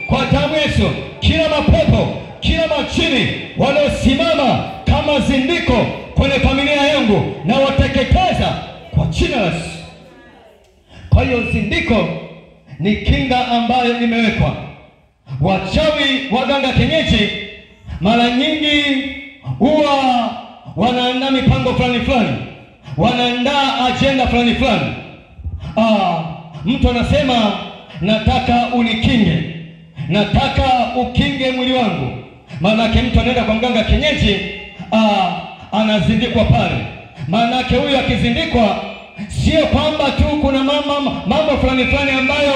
kwa damu Yesu, kila mapepo, kila majini waliosimama kama zindiko kwenye familia yangu na wateketeza kwa jina la Yesu. Kwa hiyo zindiko ni kinga ambayo imewekwa. Wachawi, waganga kienyeji mara nyingi huwa wanaandaa mipango fulani fulani, wanaandaa agenda fulani fulani. Mtu anasema nataka unikinge, nataka ukinge mwili wangu. Maanake mtu anaenda kwa mganga kienyeji, anazindikwa pale. Maanake huyu akizindikwa, sio kwamba tu kuna mambo fulani fulani ambayo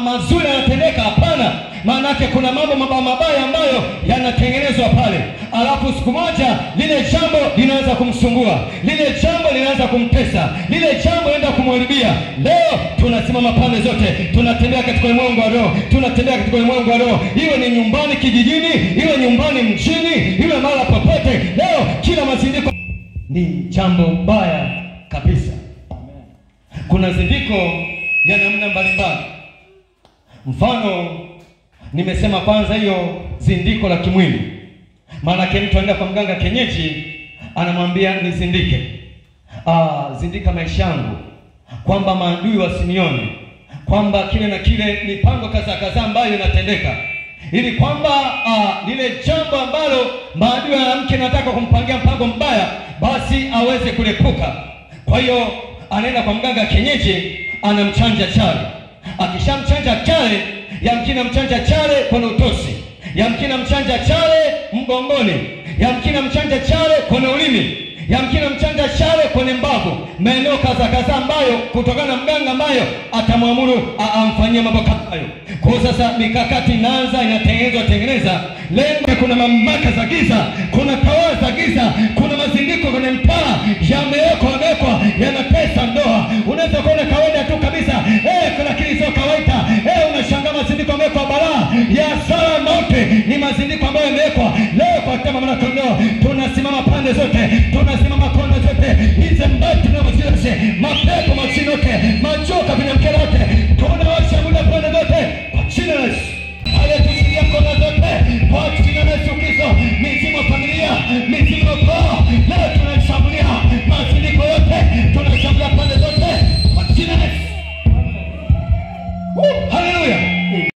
mazuri yanatendeka, hapana. Maanake kuna mambo mabaya ambayo yanatengenezwa pale. Alafu siku moja lile jambo linaweza kumsumbua, lile jambo linaweza kumtesa, lile jambo linaenda kumharibia. Leo tunasimama pande zote, tunatembea katika ulimwengu wa roho, tunatembea katika ulimwengu wa roho, iwe ni nyumbani kijijini, iwe nyumbani mjini, iwe mara popote. Leo kila mazindiko ni jambo baya kabisa. Kuna zindiko ya namna mbalimbali. Mfano nimesema kwanza hiyo zindiko la kimwili. Maana mtu anaenda kwa mganga kienyeji anamwambia nizindike. Zindika maisha yangu, kwamba maadui wasinione, kwamba kile na kile mipango kadhaa kadhaa ambayo inatendeka, ili kwamba lile jambo ambalo maadui ya mke nataka kumpangia mpango mbaya basi aweze kulepuka. Kwa hiyo anaenda kwa mganga kienyeji anamchanja chale. Akishamchanja chale, yamkini amchanja chale kwenye utosi, yamkini amchanja chale mgongoni, yamkini amchanja chale kwenye ulimi, yamkini amchanja chale kwenye mbavu, maeneo kadhaa kadhaa ambayo kutokana na mganga ambayo atamwamuru amfanyie mambo hayo. Kwa sasa mikakati inaanza, inatengenezwa tengeneza. Lengo, kuna mamlaka za giza, kuna tawala za giza, kuna mazindiko kwenye mtaa yamewekwa, yamewekwa, yanatesa ndoa. Unaweza kuona kawaida tu kabisa, lakini sio kawaida. Unashangaa mazindiko yamewekwa, balaa ya sala mauti ni mazindiko ambayo yamewekwa. Leo kwa kama mwana kondoo tunasimama pande zote, tunasimama kona zote. Hizo mbati na